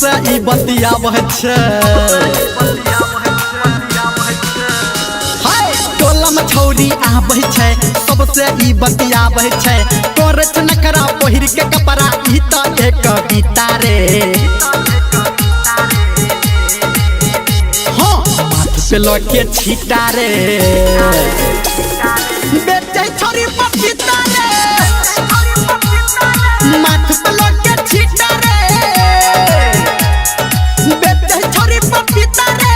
सबसे ई बतियाबै छै। हाय, टोला में छौरी आबै छै, सबसे ई बतियाबै छै। करै छै नखरा पहिर के कपड़ा, ई त एक कविता रे। हाँ, माथ पे लके छीटा रे, बेचै छोरी पपीता रे। माथ पे लके छीटा रे, बेचै छोरी पपीता रे।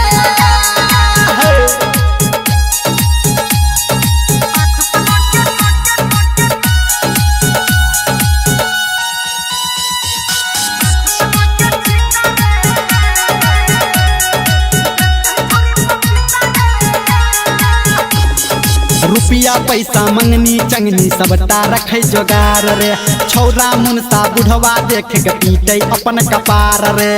रुपया पैसा मंगनी चंगनी सबटा रखे जोगार रे। छौरा मुनसा बुढ़वा देख के पीटे अपन कपार रे।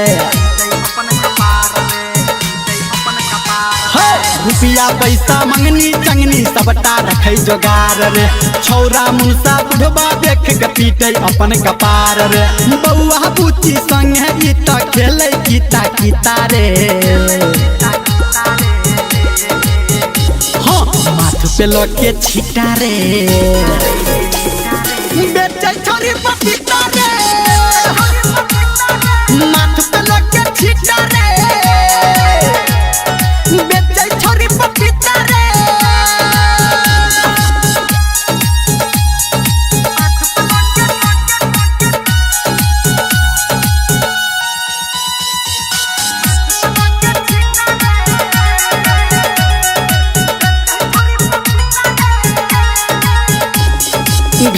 रुपया पैसा मंगनी चंगनी सबटा रखे जोगार रे। छौरा मुनसा बुढ़वा देख के पीटे अपन कपार रे। बौआ बुच्ची संगे ई त खेलै कीता कीता रे। माथ पे लके छीटा रे, बेचै छोरी पपीता रे। माथ पे लके छीटा रे, बेचै छोरी पपीता रे।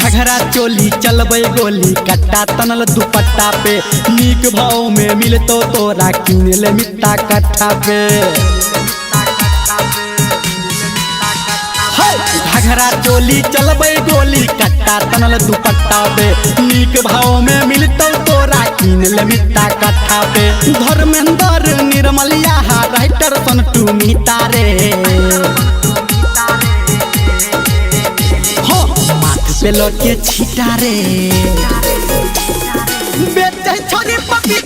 घघरा चोली चलबै गोली, कट्टा तनल दुपट्टा पे। नीक भाव में मिलतो तोरा किन ले मित्ता कट्ठा पे। घघरा चोली चलबै गोली, कट्टा तनल दुपट्टा पे। नीक भाव में मिलतो तोरा किन ले मित्ता कट्ठा पे। धर्मेंद्र निर्मलिया राइटर सन्टू मिता रे। पे लके छीटा रे, बेचै छोरी पपीता।